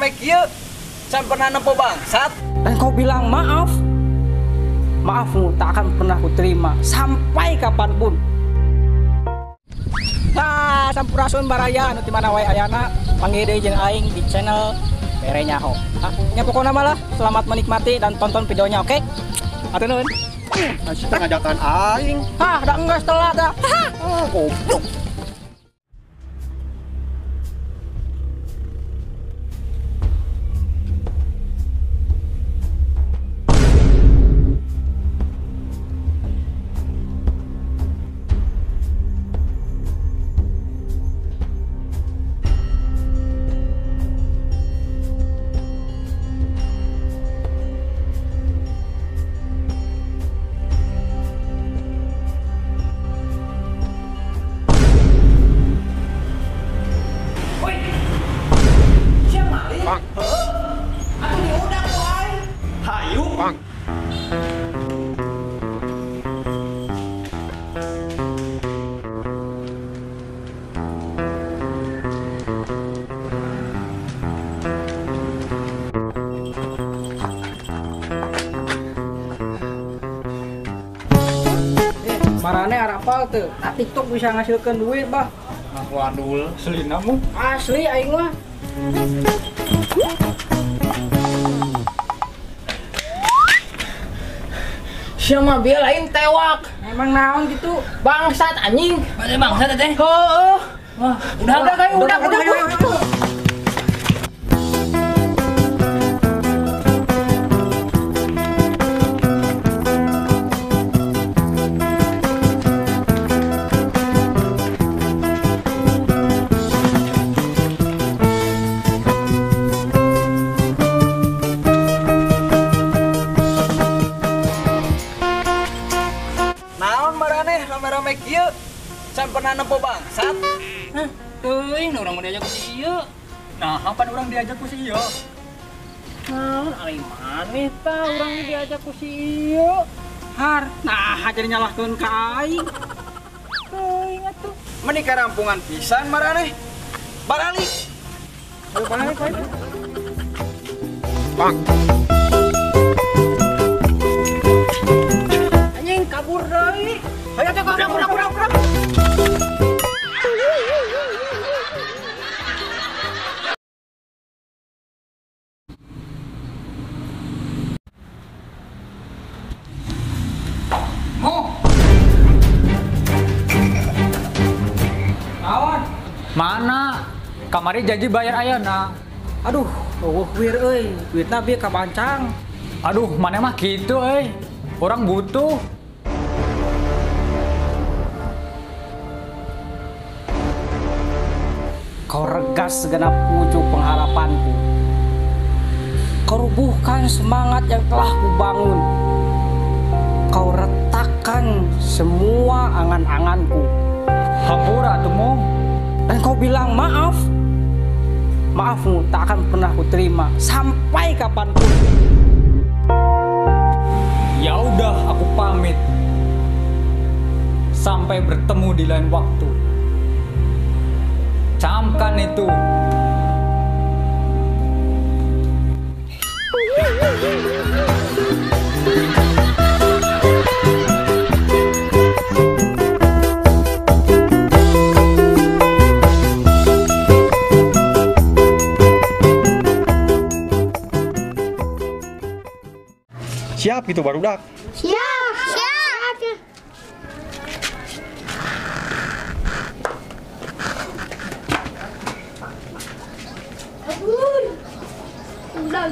Rame-rame kieu can pernah nempo bangsat. Dan kau bilang maaf. Maafmu tak akan pernah kuterima sampai kapanpun. Nah, sampurasun baraya anu di mana wae ayana panggih deui jeung aing di channel Bere Nyaho. Ah, nya pokona malah selamat menikmati dan tonton videonya, oke? Hatur nuhun. Masih ngajakan aing. Hah, da enggeus telat dah. Ah, goblok. Marane arapal teu, nah, TikTok bisa ngasilkeun duit, bah. Ngaku adul, selina mu. Asli aing mah. Sia mah bieu lain tewak. Emang naon gitu? Bangsat anjing. Bangsat teh. Heeh. Wah, udah udah. Rame-rame kieu can pernah nempo bangsat. Hah, teuing urang mah diajak ku si ieu. Nah, kapan urang diajak ku si ieu? Naon ari maneh tah urang diajak ku si ieu. Har, nah jadi nyalahkeun ka aing. Teuing atuh. Meni karampungan pisan maraneh. Baralik. Ayo balik ayo. Bang. Anjing kabur deui. Ayo kabur. Mo. Naon? Mana? Kamari janji bayar ayeuna. Aduh, eueuh wir euy, duitna bieu kabancang. Aduh, mana mah kitu euy. Orang butuh. Kau regas segenap pucuk pengharapanku. Kau rubuhkan semangat yang telah kubangun. Kau retakkan semua angan-anganku. Hampura atuh. Dan kau bilang maaf. Maafmu tak akan pernah kuterima sampai kapanpun. Ya udah, aku pamit. Sampai bertemu di lain waktu. Camkan itu. Siap gitu barudak. Siap, siap. Udah,